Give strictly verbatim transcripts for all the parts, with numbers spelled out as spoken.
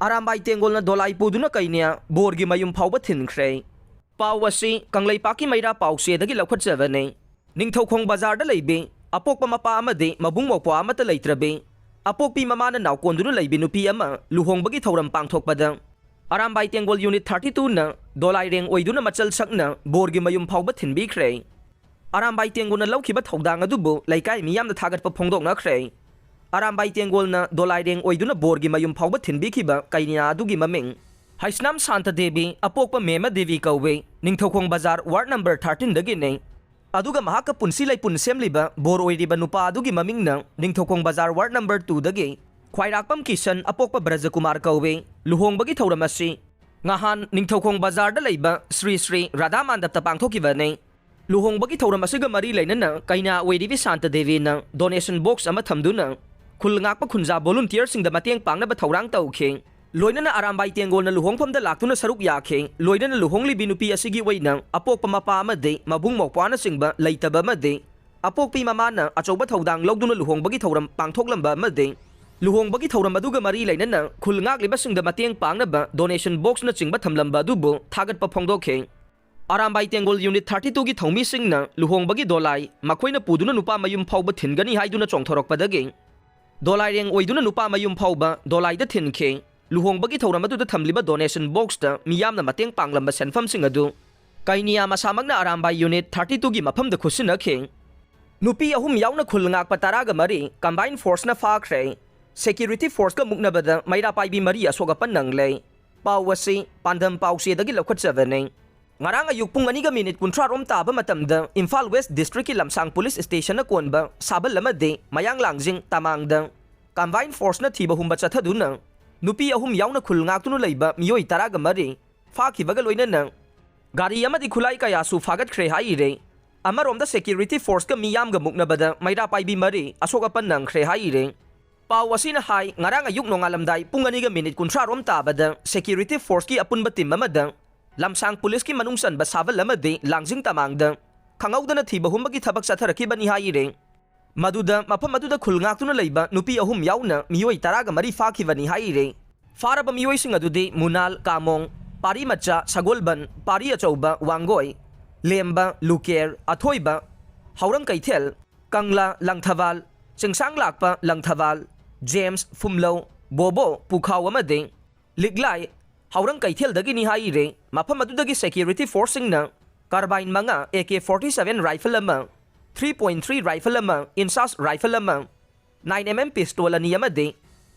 ꯑꯔꯥꯝꯕꯥꯏ ꯇꯦꯡꯒꯣꯜꯅ ꯗꯣꯂꯥꯏ ꯄꯨꯗꯨꯅ ꯀꯩꯅ꯭ꯌꯥ ꯕꯣꯔꯒꯤ ꯃꯌꯨꯝ ꯐꯥꯎꯕ ꯊꯤꯟꯈ꯭ꯔꯦ꯫ ꯄꯥꯎ ꯑꯁꯤ ꯀꯪꯂꯩꯄꯥꯛꯀꯤ ꯃꯩꯔꯥ ꯄꯥꯎꯆꯦꯗꯒꯤ ꯂꯧꯈꯠꯆꯕꯅꯤ꯫ ꯅꯤꯡꯊꯧꯈꯣꯡ ꯕꯖꯥꯔꯗ ꯂꯩꯕꯤ ꯑꯄꯣꯛꯄ ꯃꯄꯥ ꯑꯃꯗꯤ ꯃꯕꯨꯡ ꯃꯧꯄ꯭ꯋꯥ ꯑꯃꯠꯇ ꯂꯩꯇ꯭ꯔꯕꯤ, ꯑꯄꯣꯛꯄꯤ ꯃꯃꯥꯅ ꯅꯥꯎꯀꯣꯟꯗꯨꯅ ꯂꯩꯕꯤ ꯅꯨꯄꯤ ꯑꯃ ꯂꯨꯍꯣꯡꯕꯒꯤ ꯊꯧꯔꯝ ꯄꯥꯡꯊꯣꯛꯄꯗ ꯑꯔꯥꯝꯕꯥꯏ ꯇꯦꯡꯒꯣꯜ ꯌꯨꯅꯤꯠ ꯊꯥꯔꯇꯤ ꯇꯨꯅ ꯗꯣꯂꯥꯏꯔꯦꯡ ꯑꯣꯏꯗꯨꯅ ꯃꯆꯜ ꯁꯛꯅ ꯕꯣꯔꯒꯤ ꯃꯌꯨꯝ ꯐꯥꯎꯕ ꯊꯤꯟꯕꯤꯈ꯭ꯔꯦ꯫ ꯑꯔꯥꯝꯕꯥꯏ ꯇꯦꯡꯒꯣꯜꯅ ꯂꯧꯈꯤꯕ ꯊꯧꯗꯥꯡ ꯑꯗꯨꯕꯨ ꯂꯩꯀꯥꯏ ꯃꯤꯌꯥꯝꯅ ꯊꯥꯒꯠꯄ ꯐꯣꯡꯗꯣꯛꯅꯈ꯭ꯔꯦ꯫ ꯑꯔꯥꯝꯕꯥꯏ ꯇꯦꯡꯒꯣꯜꯅ ꯗꯣꯂꯥꯏꯔꯦꯡ ꯑꯣꯏꯗꯨꯅ ꯕꯣꯔꯒꯤ ꯃꯌꯨꯝ ꯐꯥꯎꯕ ꯊꯤꯟꯕꯤꯈꯤꯕ ꯀꯩꯅ꯭ꯌꯥ ꯑꯗꯨꯒꯤ ꯃꯃꯤꯡ ꯍꯩꯁꯅꯥꯝ ꯁꯥꯟꯇ ꯗꯦꯕꯤ, ꯑꯄꯣꯛꯄ ꯃꯦꯃ ꯗꯦꯕꯤ ꯀꯧꯏ, ꯅꯤꯡꯊꯧꯈꯣꯡ ꯕꯖꯥꯔ ꯋꯥꯔꯗ ꯅꯝꯕꯔ ꯊꯥꯔꯇꯤꯟꯗꯒꯤꯅꯤ꯫ ꯑꯗꯨꯒ ꯃꯍꯥꯛꯀ ꯄꯨꯟꯁꯤ ꯂꯩꯄꯨꯟ ꯁꯦꯝꯂꯤꯕ ꯕꯣꯔ ꯑꯣꯏꯔꯤꯕ ꯅꯨꯄꯥ ꯑꯗꯨꯒꯤ ꯃꯃꯤꯡꯅ ꯅꯤꯡꯊꯧꯈꯣꯡ ꯕꯖꯥꯔ ꯋꯥꯔꯗ ꯅꯝꯕꯔ ꯇꯨꯗꯒꯤ ꯈ꯭ꯋꯥꯏꯔꯥꯛꯄꯝ ꯀꯤꯁꯟ, ꯑꯄꯣꯛꯄ ꯕ꯭ꯔꯖꯀꯨꯃꯥꯔ ꯀꯧꯏ꯫ ꯂꯨꯍꯣꯡꯕꯒꯤ ꯊꯧꯔꯝ ꯑꯁꯤ ꯉꯍꯥꯟ ꯅꯤꯡꯊꯧꯈꯣꯡ ꯕꯖꯥꯔꯗ ꯂꯩꯕ ꯁ꯭ꯔꯤ ꯁ꯭ꯔꯤ ꯔꯥꯙꯥ ꯃꯥꯟꯗꯞꯇ ꯄꯥꯡꯊꯣꯛꯈꯤꯕꯅꯤ꯫ ꯂꯨꯍꯣꯡꯕꯒꯤ ꯊꯧꯔꯝ ꯑꯁꯤꯒ ꯃꯔꯤ ꯂꯩꯅꯅ ꯀꯩꯅꯥ ꯑꯣꯏꯔꯤꯕꯤ ꯁꯥꯟꯇ ꯗꯦꯕꯤꯅ ꯗꯣꯅꯦꯁꯟ ꯕꯣꯛꯁ ꯑꯃ ꯊꯝꯗꯨꯅ ꯈꯨꯜ ꯉꯥꯛꯄ ꯈꯨꯟꯖꯥ ꯚꯣꯂꯨꯟꯇꯤꯌꯔꯁꯤꯡꯗ ꯃꯇꯦꯡ ꯄꯥꯡꯅꯕ ꯊꯧꯔꯥꯡ ꯇꯧꯈꯤ꯫ ꯂꯣꯏꯅꯅ ꯑꯔꯥꯝꯕꯥꯏ ꯇꯦꯡꯒꯣꯜꯅ ꯂꯨꯍꯣꯡꯐꯝꯗ ꯂꯥꯛꯇꯨꯅ ꯁꯔꯨꯛ ꯌꯥꯈꯤ꯫ ꯂꯣꯏꯅꯅ ꯂꯨꯍꯣꯡꯂꯤꯕꯤ ꯅꯨꯄꯤ ꯑꯁꯤꯒꯤ ꯑꯣꯏꯅ ꯑꯄꯣꯛꯄ ꯃꯄꯥ ꯑꯃꯗꯤ ꯃꯕꯨꯡ ꯃꯧꯄ꯭ꯋꯥꯅꯆꯤꯡꯕ ꯂꯩꯇꯕ ꯑꯃꯗꯤ ꯑꯄꯣꯛꯄꯤ ꯃꯃꯥꯅ ꯑꯆꯧꯕ ꯊꯧꯗꯥꯡ ꯂꯧꯗꯨꯅ ꯂꯨꯍꯣꯡꯕꯒꯤ ꯊꯧꯔꯝ ꯄꯥꯡꯊꯣꯛꯂꯝꯕ ꯑꯃꯗꯤ ꯂꯨꯍꯣꯡꯕꯒꯤ ꯊꯧꯔꯝ ꯑꯗꯨꯒ ꯃꯔꯤ ꯂꯩꯅꯅ ꯈꯨꯜ ꯉꯥꯛꯂꯤꯕꯁꯤꯡꯗ ꯃꯇꯦꯡ ꯄꯥꯡꯅꯕ ꯗꯣꯅꯦꯁꯟ ꯕꯣꯛꯁꯅꯆꯤꯡꯕ ꯊꯝꯂꯝꯕ ꯑꯗꯨꯕꯨ ꯊꯥꯒꯠꯄ ꯐꯣꯡꯗꯣꯛꯈꯤ꯫ ꯑꯔꯥꯝꯕꯥꯏ ꯇꯦꯡꯒꯣꯜ ꯌꯨꯅꯤꯠ ꯊꯥꯔꯇꯤ ꯇꯨꯒꯤ ꯊꯧꯃꯤꯁꯤꯡꯅ ꯂꯨꯍꯣꯡꯕꯒꯤ ꯗꯣꯂꯥꯏ ꯃꯈꯣꯏꯅ ꯄꯨꯗꯨꯅ ꯅꯨꯄꯥ ꯃꯌꯨꯝ ꯐꯥꯎꯕ ꯊꯤꯟꯒꯅꯤ ꯍꯥꯏꯗꯨꯅ ꯆꯣꯡꯊꯣꯔꯛꯄꯗꯒꯤ ꯗꯣꯂꯥꯏꯔꯦꯡ ꯑꯣꯏꯗꯨꯅ ꯅꯨꯄꯥ ꯃꯌꯨꯝ ꯐꯥꯎꯕ ꯗꯣꯂꯥꯏꯗ ꯊꯤꯟꯈꯤ꯫ ꯂꯨꯍꯣꯡꯕꯒꯤ ꯊꯧꯔꯝ ꯑꯗꯨꯗ ꯊꯝꯂꯤꯕ ꯗꯣꯅꯦꯁꯟ ꯕꯣꯛꯁꯇ ꯃꯤꯌꯥꯝꯅ ꯃꯇꯦꯡ ꯄꯥꯡꯂꯝꯕ ꯁꯦꯟꯐꯝꯁꯤꯡ ꯑꯗꯨ ꯀꯩꯅꯤꯌꯥ ꯃꯁꯥꯃꯛꯅ ꯑꯔꯥꯝꯕꯥꯏ ꯌꯨꯅꯤꯠ ꯊꯥꯔꯇꯤ ꯇꯨꯒꯤ ꯃꯐꯝꯗ ꯈꯨꯠꯁꯤꯟꯅꯈꯤ꯫ ꯅꯨꯄꯤ ꯑꯍꯨꯝ ꯌꯥꯎꯅ ꯈꯨꯜ ꯉꯥꯛꯄ ꯇꯔꯥꯒ ꯃꯔꯤ ꯀꯝꯕꯥꯏꯟ ꯐꯣꯔꯁꯅ ꯐꯥꯈ꯭ꯔꯦ꯫ ꯁꯦꯀ꯭ꯌꯨꯔꯤꯇꯤ ꯐꯣꯔꯁꯀ ꯃꯨꯛꯅꯕꯗ ꯃꯩꯔꯥ ꯄꯥꯏꯕꯤ ꯃꯔꯤ ꯑꯁꯣꯛ ꯑꯄꯟ ꯅꯪꯂꯦ꯫ ꯄꯥꯎ ꯑꯁꯤ ꯄꯥꯟꯗꯝ ꯄꯥꯎꯆꯦꯗꯒꯤ ꯂꯧꯈꯠꯆꯕꯅꯤ꯫ ꯉꯔꯥꯡ ꯑꯌꯨꯛ ꯄꯨꯡ ꯑꯅꯤꯒ ꯃꯤꯅꯤꯠ ꯀꯨꯟꯊ꯭ꯔꯥ ꯔꯣꯝ ꯇꯥꯕ ꯃꯇꯝꯗ ꯏꯝꯐꯥꯜ ꯋꯦꯁ ꯗꯤꯁꯇ꯭ꯔꯤꯛꯀꯤ ꯂꯝꯁꯥꯡ ꯄꯨꯂꯤꯁ ꯁ꯭ꯇꯦꯁꯟꯅ ꯀꯣꯟꯕ ꯁꯥꯕꯜ ꯑꯃꯗꯤ ꯃꯌꯥꯡ ꯂꯥꯡꯖꯤꯡ ꯇꯃꯥꯡꯗ ꯀꯝꯕꯥꯏꯟ ꯐꯣꯔꯁꯅ ꯊꯤꯕ ꯍꯨꯝꯕ ꯆꯠꯊꯗꯨꯅ ꯅꯨꯄꯤ ꯑꯍꯨꯝ ꯌꯥꯎꯅ ꯈꯨꯜ ꯉꯥꯛꯇꯨꯅ ꯂꯩꯕ ꯃꯤꯑꯣꯏ ꯇꯔꯥꯒ ꯃꯔꯤ ꯐꯥꯈꯤꯕꯒ ꯂꯣꯏꯅꯅ ꯒꯥꯔꯤ ꯑꯃꯗꯤ ꯈꯨꯠꯂꯥꯏ ꯀꯌꯥꯁꯨ ꯐꯥꯒꯠꯈ꯭ꯔꯦ ꯍꯥꯏꯔꯦ꯫ ꯑꯃꯔꯣꯝꯗ ꯁꯦꯀ꯭ꯌꯨꯔꯤꯇꯤ ꯐꯣꯔꯁꯀ ꯃꯤꯌꯥꯝꯒ ꯃꯨꯛꯅꯕꯗ ꯃꯩꯔꯥ ꯄꯥꯏꯕꯤ ꯃꯔꯤ ꯑꯁꯣꯛ ꯑꯄꯟ ꯅꯪꯈ꯭ꯔꯦ ꯍꯥꯏꯔꯦ꯫ ꯄꯥꯎ ꯑꯁꯤꯅ ꯍꯥꯏ, ꯉꯔꯥꯡ ꯑꯌꯨꯛ ꯅꯣꯡꯉꯥꯜꯂꯝꯗꯥꯏ ꯄꯨꯡ ꯑꯅꯤꯒ ꯃꯤꯅꯤꯠ ꯀꯨꯟꯊ꯭ꯔꯥ ꯔꯣꯝ ꯇꯥꯕꯗ ꯁꯦꯀ꯭ꯌꯨꯔꯤꯇꯤ ꯐꯣꯔꯁꯀꯤ ꯑꯄꯨꯟꯕ ꯇꯤꯝ ꯑꯃꯗ ꯂꯝꯁꯥꯡ ꯄꯨꯂꯤꯁꯀꯤ ꯃꯅꯨꯡ ꯆꯟꯕ ꯁꯥꯕꯜ ꯑꯃꯗꯤ ꯂꯥꯡꯖꯤꯡ ꯇꯃꯥꯡꯗ ꯈꯪꯍꯧꯗꯅ ꯊꯤꯕ ꯍꯨꯝꯕꯒꯤ ꯊꯕꯛ ꯆꯠꯊꯔꯛꯈꯤꯕꯅꯤ ꯍꯥꯏꯔꯦ꯫ ꯃꯗꯨꯗ ꯃꯐꯝ ꯑꯗꯨꯗ ꯈꯨꯜ ꯉꯥꯛꯇꯨꯅ ꯂꯩꯕ ꯅꯨꯄꯤ ꯑꯍꯨꯝ ꯌꯥꯎꯅ ꯃꯤꯑꯣꯏ ꯇꯔꯥꯒ ꯃꯔꯤ ꯐꯥꯈꯤꯕꯅꯤ ꯍꯥꯏꯔꯦ꯫ ꯐꯥꯔꯕ ꯃꯤꯑꯣꯏꯁꯤꯡ ꯑꯗꯨꯗꯤ ꯃꯨꯅꯥꯜ, ꯀꯥꯃꯣꯡ, ꯄꯥꯔꯤ ꯃꯆꯥ, ꯁꯒꯣꯜꯕꯟ, ꯄꯥꯔꯤ ꯑꯆꯧꯕ, ꯋꯥꯡꯒꯣꯏ, ꯂꯦꯝꯕ, ꯂꯨꯀꯦꯔ, ꯑꯊꯣꯏꯕ, ꯍꯧꯔꯪ ꯀꯩꯊꯦꯜ, ꯀꯪꯂꯥ, ꯂꯪꯊꯕꯥꯜ, ꯆꯤꯡꯁꯥꯡ ꯂꯥꯛꯄ, ꯂꯪꯊꯕꯥꯜ, ꯖꯦꯝꯁ, ꯐꯨꯝꯂꯧ, ꯕꯣꯕꯣ, ꯄꯨꯈꯥꯎ ꯑꯃꯗꯤ ꯂꯤꯛꯂꯥꯏ, ꯍꯧꯔꯪ ꯀꯩꯊꯦꯜꯗꯒꯤꯅꯤ ꯍꯥꯏꯔꯦ꯫ ꯃꯐꯝ ꯑꯗꯨꯗꯒꯤ ꯁꯦꯀ꯭ꯌꯨꯔꯤꯇꯤ ꯐꯣꯔꯁꯁꯤꯡꯅ ꯀꯥꯔꯕꯥꯏꯟ ꯃꯉꯥ, A K forty seven rifle ꯑꯃ, ꯊ꯭ꯔꯤ ꯄꯣꯏꯟ ꯊ꯭ꯔꯤ ꯔꯥꯏꯐꯜ ꯑꯃ, ꯏꯟꯁꯥꯁ ꯔꯥꯏꯐꯜ ꯑꯃ, ꯅꯥꯏꯟ ꯑꯦꯝ ꯑꯦꯝ ꯄꯤꯁꯇꯣꯜ ꯑꯅꯤ ꯑꯃꯗꯤ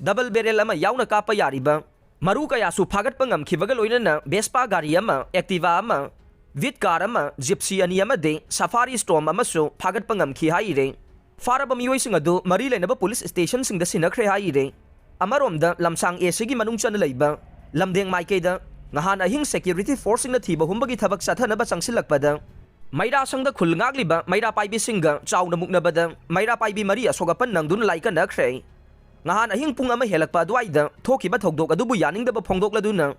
ꯗꯕꯜ ꯕꯦꯔꯦꯜ ꯑꯃ ꯌꯥꯎꯅ ꯀꯥꯞꯄ ꯌꯥꯔꯤꯕ ꯃꯔꯨ ꯀꯌꯥꯁꯨ ꯐꯥꯒꯠꯄ ꯉꯝꯈꯤꯕꯒ ꯂꯣꯏꯅꯅ ꯚꯦꯁꯄꯥ ꯒꯥꯔꯤ ꯑꯃ, ꯑꯦꯛꯇꯤꯚꯥ ꯑꯃ, ꯚꯤꯠ ꯀꯥꯔ ꯑꯃ, ꯖꯤꯞꯁꯤ ꯑꯅꯤ ꯑꯃꯗꯤ ꯁꯐꯥꯔꯤ ꯁ꯭ꯇꯣꯝ ꯑꯃꯁꯨ ꯐꯥꯒꯠꯄ ꯉꯝꯈꯤ ꯍꯥꯏꯔꯦ꯫ ꯐꯥꯔꯕ ꯃꯤꯑꯣꯏꯁꯤꯡ ꯑꯗꯨ ꯃꯔꯤ ꯂꯩꯅꯕ ꯄꯨꯂꯤꯁ ꯁ꯭ꯇꯦꯁꯟꯁꯤꯡꯗ ꯁꯤꯟꯅꯈ꯭ꯔꯦ ꯍꯥꯏꯔꯦ꯫ ꯑꯃꯔꯣꯝꯗ ꯂꯝꯁꯥꯡ ꯑꯦ ꯁꯤꯒꯤ ꯃꯅꯨꯡ ꯆꯟꯅ ꯂꯩꯕ ꯂꯝꯗꯦꯡ ꯃꯥꯏꯀꯩꯗ ꯉꯍꯥꯟ ꯑꯍꯤꯡ ꯁꯦꯀ꯭ꯌꯨꯔꯤꯇꯤ ꯐꯣꯔꯁꯁꯤꯡꯅ ꯊꯤꯕ ꯍꯨꯝꯕꯒꯤ ꯊꯕꯛ ꯆꯠꯊꯅꯕ ꯆꯪꯁꯤꯜꯂꯛꯄꯗ ꯃꯩꯔꯥ ꯁꯪꯗ ꯈꯨꯜ ꯉꯥꯛꯂꯤꯕ ꯃꯩꯔꯥ ꯄꯥꯏꯕꯤꯁꯤꯡꯒ ꯆꯥꯎꯅ ꯃꯨꯛꯅꯕꯗ ꯃꯩꯔꯥ ꯄꯥꯏꯕꯤ ꯃꯔꯤ ꯑꯁꯣꯛ ꯑꯄꯟ ꯅꯪꯗꯨꯅ ꯂꯥꯏꯀꯠꯅꯈ꯭ꯔꯦ꯫ ꯉꯍꯥꯟ ꯑꯍꯤꯡ ꯄꯨꯡ ꯑꯃ ꯍꯦꯜꯂꯛꯄ ꯑꯗꯨꯋꯥꯏꯗ ꯊꯣꯛꯈꯤꯕ ꯊꯧꯗꯣꯛ ꯑꯗꯨꯕꯨ ꯌꯥꯅꯤꯡꯗꯕ ꯐꯣꯡꯗꯣꯛꯂꯗꯨꯅ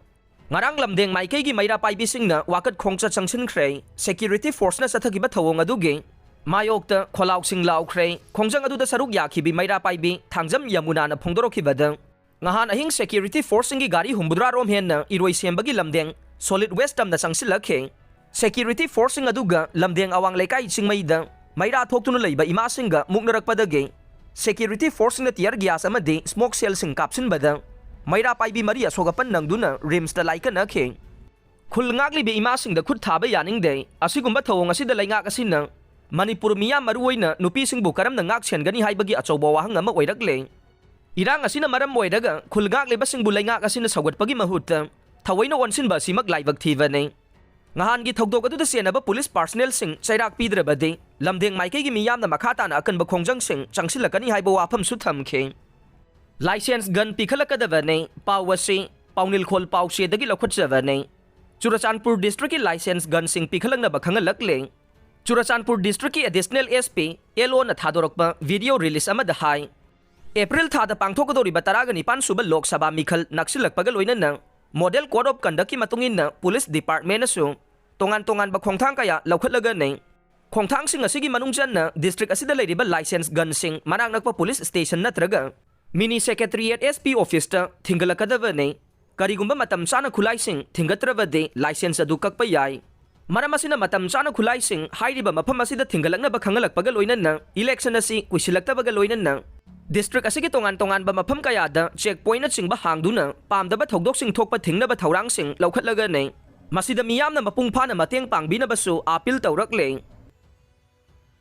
ꯉꯔꯥꯡ ꯂꯝꯗꯦꯡ ꯃꯥꯏꯀꯩꯒꯤ ꯃꯩꯔꯥ ꯄꯥꯏꯕꯤꯁꯤꯡꯅ ꯋꯥꯀꯠ ꯈꯣꯡꯆꯠ ꯆꯪꯁꯤꯟꯈ꯭ꯔꯦ꯫ ꯁꯦꯀ꯭ꯌꯨꯔꯤꯇꯤ ꯐꯣꯔꯁꯅ ꯆꯠꯊꯈꯤꯕ ꯊꯧꯑꯣꯡ ꯑꯗꯨꯒꯤ ꯃꯥꯌꯣꯛꯇ ꯈꯣꯜꯂꯥꯎꯁꯤꯡ ꯂꯥꯎꯈ꯭ꯔꯦ꯫ ꯈꯣꯡꯖꯪ ꯑꯗꯨꯗ ꯁꯔꯨꯛ ꯌꯥꯈꯤꯕꯤ ꯃꯩꯔꯥ ꯄꯥꯏꯕꯤ ꯊꯥꯡꯖꯝ ꯌꯃꯨꯅꯥꯅ ꯐꯣꯡꯗꯣꯔꯛꯈꯤꯕꯗ ꯉꯍꯥꯟ ꯑꯍꯤꯡ ꯁꯦꯀ꯭ꯌꯨꯔꯤꯇꯤ ꯐꯣꯔꯁꯁꯤꯡꯒꯤ ꯒꯥꯔꯤ ꯍꯨꯝꯐꯨꯇꯔꯥ ꯔꯣꯝ ꯍꯦꯟꯅ ꯏꯔꯣꯏ ꯁꯦꯝꯕꯒꯤ ꯂꯝꯗꯦꯡ ꯁꯣꯂꯤꯗ ꯋꯦꯁ ꯇꯝꯅ ꯆꯪꯁꯤꯜꯂꯛꯈꯤ꯫ ꯁꯦꯀ꯭ꯌꯨꯔꯤꯇꯤ ꯐꯣꯔꯁꯁꯤꯡ ꯑꯗꯨꯒ ꯂꯝꯗꯦꯡ ꯑꯋꯥꯡ ꯂꯩꯀꯥꯏ ꯆꯤꯡꯃꯩꯗ ꯃꯩꯔꯥ ꯊꯣꯛꯇꯨꯅ ꯂꯩꯕ ꯏꯃꯥꯁꯤꯡꯒ ꯃꯨꯛꯅꯔꯛꯄꯗꯒꯤ ꯁꯦꯀ꯭ꯌꯨꯔꯤꯇꯤ ꯐꯣꯔꯁꯁꯤꯡꯅ ꯇꯤꯌꯔ ꯒ꯭ꯌꯥꯁ ꯑꯃꯗꯤ ꯁ꯭ꯃꯣꯛ ꯁꯦꯜꯁꯤꯡ ꯀꯥꯞꯁꯤꯟꯕꯗ ꯃꯩꯔꯥ ꯄꯥꯏꯕꯤ ꯃꯔꯤ ꯑꯁꯣꯛ ꯑꯄꯟ ꯅꯪꯗꯨꯅ ꯔꯤꯝꯁꯇ ꯂꯥꯏꯀꯠꯅꯈꯤ꯫ ꯈꯨꯜ ꯉꯥꯛꯂꯤꯕ ꯏꯃꯥꯁꯤꯡꯗ ꯈꯨꯠ ꯊꯥꯕ ꯌꯥꯅꯤꯡꯗꯦ꯫ ꯑꯁꯤꯒꯨꯝꯕ ꯊꯧꯑꯣꯡ ꯑꯁꯤꯗ ꯂꯩꯉꯥꯛ ꯑꯁꯤꯅ ꯃꯅꯤꯄꯨꯔ ꯃꯤꯌꯥꯝ, ꯃꯔꯨꯑꯣꯏꯅ ꯅꯨꯄꯤꯁꯤꯡꯕꯨ ꯀꯔꯝꯅ ꯉꯥꯛ ꯁꯦꯟꯒꯅꯤ ꯍꯥꯏꯕꯒꯤ ꯑꯆꯧꯕ ꯋꯥꯍꯪ ꯑꯃ ꯑꯣꯏꯔꯛꯂꯦ꯫ ꯏꯔꯥꯡ ꯑꯁꯤꯅ ꯃꯔꯝ ꯑꯣꯏꯔꯒ ꯈꯨꯜ ꯉꯥꯛꯂꯤꯕꯁꯤꯡꯕꯨ ꯂꯩꯉꯥꯛ ꯑꯁꯤꯅ ꯁꯧꯒꯠꯄꯒꯤ ꯃꯍꯨꯠꯇ ꯊꯑꯣꯏꯅ ꯑꯣꯟꯁꯤꯟꯕ ꯑꯁꯤꯃꯛ ꯂꯥꯏꯕꯛ ꯊꯤꯕꯅꯤ꯫ ꯉꯍꯥꯟꯒꯤ ꯊꯧꯗꯣꯛ ꯑꯗꯨꯗ ꯆꯦꯟꯅꯕ ꯄꯨꯂꯤꯁ ꯄꯥꯔꯁꯅꯦꯜꯁꯤꯡ ꯆꯩꯔꯥꯛ ꯄꯤꯗ꯭ꯔꯕꯗꯤ ꯂꯝꯗꯦꯡ ꯃꯥꯏꯀꯩꯒꯤ ꯃꯤꯌꯥꯝꯅ ꯃꯈꯥ ꯇꯥꯅ ꯑꯀꯟꯕ ꯈꯣꯡꯖꯪꯁꯤꯡ ꯆꯪꯁꯤꯜꯂꯛꯀꯅꯤ ꯍꯥꯏꯕ ꯋꯥꯐꯝꯁꯨ ꯊꯝꯈꯤ꯫ ꯂꯥꯏꯁꯦꯟꯁ ꯒꯟ ꯄꯤꯈꯠꯂꯛꯀꯗꯕꯅꯤ꯫ ꯄꯥꯎ ꯑꯁꯤ ꯄꯥꯎꯅꯤꯜꯈꯣꯜ ꯄꯥꯎꯆꯦꯗꯒꯤ ꯂꯧꯈꯠꯆꯕꯅꯤ꯫ ꯆꯨꯔꯆꯥꯟꯄꯨꯔ ꯗꯤꯁꯇ꯭ꯔꯤꯛꯀꯤ ꯂꯥꯏꯁꯦꯟꯁ ꯒꯟꯁꯤꯡ ꯄꯤꯈꯠꯂꯛꯅꯕ ꯈꯪꯍꯜꯂꯛꯂꯦ꯫ ꯆꯨꯔꯆꯥꯟꯄꯨꯔ ꯗꯤꯁꯇ꯭ꯔꯤꯛꯀꯤ ꯑꯦꯗꯤꯁꯅꯦꯜ ꯑꯦꯁ ꯄꯤ ꯑꯦꯜ ꯑꯣꯅ ꯊꯥꯗꯣꯔꯛꯄ ꯚꯤꯗꯤꯑꯣ ꯔꯤꯂꯤꯁ ꯑꯃꯗ ꯍꯥꯏ, ꯑꯦꯄ꯭ꯔꯤꯜ ꯊꯥꯗ ꯄꯥꯡꯊꯣꯛꯀꯗꯧꯔꯤꯕ ꯇꯔꯥꯒ ꯅꯤꯄꯥꯟ ꯁꯨꯕ ꯂꯣꯛ ꯁꯚꯥ ꯃꯤꯈꯜ ꯅꯛꯁꯤꯜꯂꯛꯄꯒ ꯂꯣꯏꯅꯅ ꯃꯣꯗꯦꯜ ꯀꯣꯗ ꯑꯣꯐ ꯀꯟꯗꯛꯀꯤ ꯃꯇꯨꯡ ꯏꯟꯅ ꯄꯨꯂꯤꯁ ꯗꯤꯄꯥꯔꯠꯃꯦꯟꯅꯁꯨ ꯇꯣꯉꯥꯟ ꯇꯣꯉꯥꯟꯕ ꯈꯣꯡꯊꯥꯡ ꯀꯌꯥ ꯂꯧꯈꯠꯂꯒꯅꯤ꯫ ꯈꯣꯡꯊꯥꯡꯁꯤꯡ ꯑꯁꯤꯒꯤ ꯃꯅꯨꯡ ꯆꯟꯅ ꯗꯤꯁꯇ꯭ꯔꯤꯛ ꯑꯁꯤꯗ ꯂꯩꯔꯤꯕ ꯂꯥꯏꯁꯦꯟꯁ ꯒꯟꯁꯤꯡ ꯃꯅꯥꯛ ꯅꯛꯄ ꯄꯨꯂꯤꯁ ꯁ꯭ꯇꯦꯁꯟ ꯅꯠꯇ꯭ꯔꯒ ꯃꯤꯅꯤ ꯁꯦꯀ꯭ꯔꯦꯇꯔꯤꯌꯦꯠ ꯑꯦꯁ ꯄꯤ ꯑꯣꯐꯤꯁꯇ ꯊꯤꯡꯒꯠꯂꯛꯀꯗꯕꯅꯤ꯫ ꯀꯔꯤꯒꯨꯝꯕ ꯃꯇꯝ ꯆꯥꯅ ꯈꯨꯠꯂꯥꯏꯁꯤꯡ ꯊꯤꯡꯒꯠꯇ꯭ꯔꯕꯗꯤ ꯂꯥꯏꯁꯦꯟꯁ ꯑꯗꯨ ꯀꯛꯄ ꯌꯥꯏ꯫ ꯃꯔꯝ ꯑꯁꯤꯅ ꯃꯇꯝ ꯆꯥꯅ ꯈꯨꯠꯂꯥꯏꯁꯤꯡ ꯍꯥꯏꯔꯤꯕ ꯃꯐꯝ ꯑꯁꯤꯗ ꯊꯤꯡꯒꯠꯂꯛꯅꯕ ꯈꯪꯍꯜꯂꯛꯄꯒ ꯂꯣꯏꯅꯅ ꯏꯂꯦꯛꯁꯟ ꯑꯁꯤ ꯀꯨꯏꯁꯤꯜꯂꯛꯇꯕꯒ ꯂꯣꯏꯅꯅ ꯗꯤꯁꯇ꯭ꯔꯤꯛ ꯑꯁꯤꯒꯤ ꯇꯣꯉꯥꯟ ꯇꯣꯉꯥꯟꯕ ꯃꯐꯝ ꯀꯌꯥꯗ ꯆꯦꯛ ꯄꯣꯏꯟꯠꯅꯆꯤꯡꯕ ꯍꯥꯡꯗꯨꯅ ꯄꯥꯝꯗꯕ ꯊꯧꯗꯣꯛꯁꯤꯡ ꯊꯣꯛꯄ ꯊꯤꯡꯅꯕ ꯊꯧꯔꯥꯡꯁꯤꯡ ꯂꯧꯈꯠꯂꯒꯅꯤ꯫ ꯃꯁꯤꯗ ꯃꯤꯌꯥꯝꯅ ꯃꯄꯨꯡ ꯐꯥꯅ ꯃꯇꯦꯡ ꯄꯥꯡꯕꯤꯅꯕꯁꯨ ꯑꯥꯄꯤꯜ ꯇꯧꯔꯛꯂꯦ꯫